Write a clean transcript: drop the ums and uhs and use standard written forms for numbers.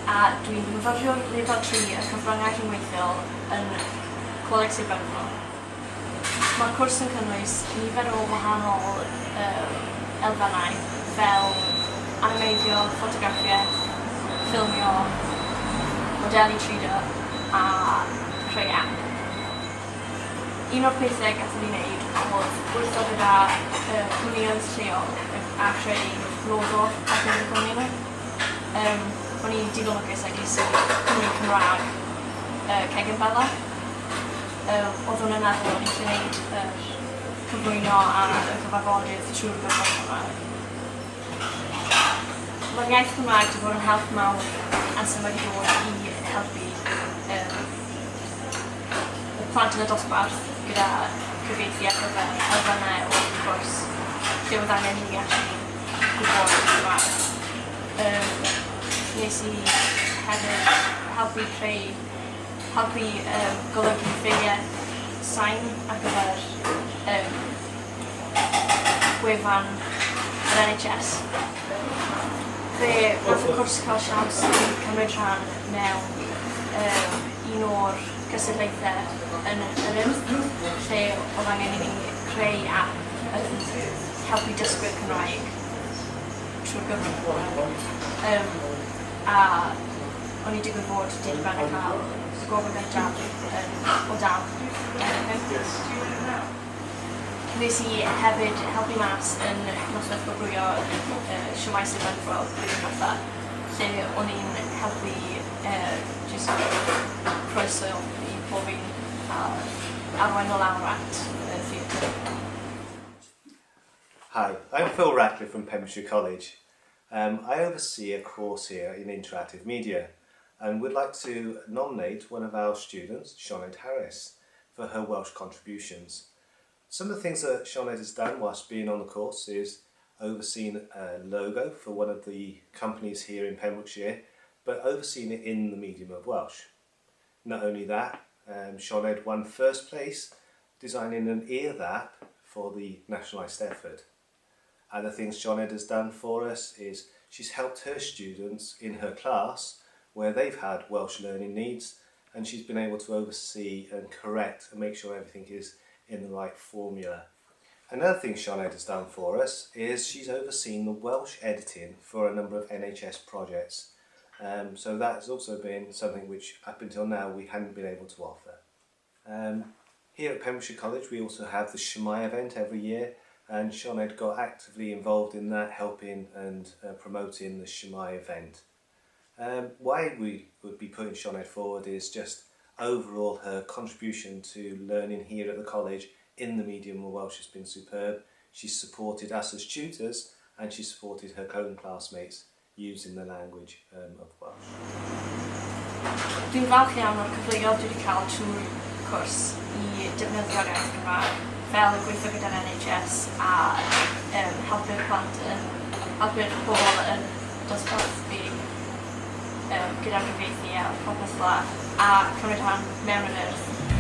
a dwi'n myfyriwr lefel 3 y cyfryngau rhyngweithiol yn Coleg Sir Benfro. Mae'r cwrs yn cynnwys nifer o wahanol elfennau fel animeiddio, ffotograffiaeth, ffilmio, modelu 3D a creu app. Un o'r pethau gathon ni wneud oedd gweithio gyda cwmnïoedd lleol a creu logo ar gyfer y cwmni nhw. O'n i'n digon lwcus a ges i cwmni Cymraeg, Cegin Bala. Oedd hwnna'n meddwl o'n i'n gallu gwneud yr cyflwyno a y cyfarfodydd trwy'r gyfrwng Cymraeg. Mae'r iaith Cymraeg 'di bod yn help mawr ers mae 'di dod i helpu y plant yn y dosbarth gyda cyfieithu ar gyfer elfennau o'r cwrs lle oedd angen i ni actually gwybod Cymraeg. Nes i hefyd helpu creu, helpu golygu ffeiliau sain ar gyfer gwefan yr NHS. Fe wnaeth y cwrs cael siawns i cymryd rhan mewn un o'r cystadlaethau yn yr Urdd, lle oedd angen i ni creu app yn helpu dysgwyr Cymraeg trwy'r gyfrwng Cymraeg. A o'n i digwydd bod 'di ben a cael y gwobr gyntaf yn o dan 25. Nes i hefyd helpu mas yn noswaith gwobrwyo Shwmae Sir Benfro blwyddyn diwetha, lle o'n i'n helpu jyst croeso i pob un a arwain nhw lawr at y theatr. Hi, I'm Phil Ratcliffe from Pembrokeshire College. I oversee a course here in interactive media and would like to nominate one of our students, Sioned Harris, for her Welsh contributions. Some of the things that Sioned has done whilst being on the course is overseen a logo for one of the companies here in Pembrokeshire, but overseen it in the medium of Welsh. Not only that, Sioned won first place designing an Urdd app for the National Eisteddfod. Other things Sioned has done for us is she's helped her students in her class where they've had Welsh learning needs, and she's been able to oversee and correct and make sure everything is in the right formula. Another thing Sioned has done for us is she's overseen the Welsh editing for a number of NHS projects. So that has also been something which up until now we hadn't been able to offer. Here at Pembrokeshire College we also have the Shwmae event every year, and Sioned got actively involved in that, helping and promoting the Shwmae event. Why we would be putting Sioned forward is just overall her contribution to learning here at the college in the medium of Welsh has been superb. She's supported us as tutors and she supported her own classmates using the language of Welsh. Dwi'n falch iawn o'r cyfleoedd dwi wedi cael trwy'r cwrs i defnyddio'r iaith Gymraeg, fel gweithio gyda'r NHS a helpu'r plant yn, helpu'r pobl yn dosbarth fi gyda'r cyfieithu a popeth fel 'a, a cymryd rhan mewn yr Urdd.